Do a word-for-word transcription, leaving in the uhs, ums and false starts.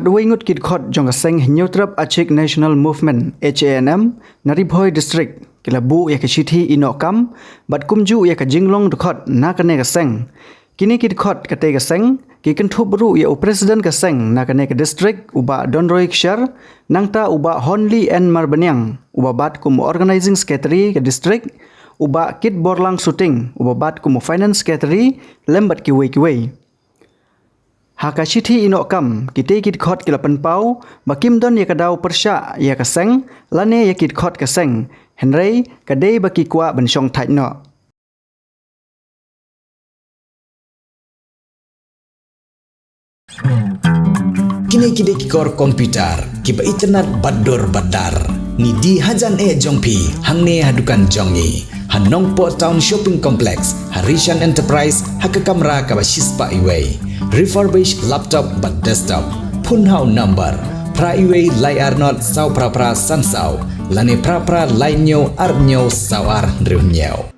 Khatwei ngut ki dkhot jong ka seng Hynñiewtrep Achik National Movement, H A N M, na Ri Bhoi District ki la buh ïa ka shithi ïehnoh kam bad kumjuh ïa ka jinglong dkhot na kane ka seng. Kine ki dkhot katei ka seng ki kynthup ruh ïa u President ka seng na kane ka district, u Bah Donroy Ksher, nangta u Bah Honli N Marbaniang, uba bat kum u Organizing Secretary ka district, u Bah Kitborlang Suting, uba bat kum u Finance Secretary, lem bad kiwei kiwei. Ha ka shithi ïehnoh kam, kitei ki dkhot ki la pynpaw ba kim don ïa ka daw pyrshah ïa ka seng lane ïa ki dkhot ka seng, hynrei ka dei ba ki kwah ban shong thait noh. Kine ki dei ki kor computer kiba itynnad bad dur bad dar. Ngi die hajan eh jong phi hangne ha dukan jong ngi, ha Nongpoh Town Shopping Complex, ha Rishan Enterprise, ha ka kamra kaba shispah iwei. Refurbished laptop bad desktop, phone ha u number phra iwei lai ar nod saw phra phra san saw lane phra phra lai hynñiew ar hynñiew saw ar hynriew hynñiew.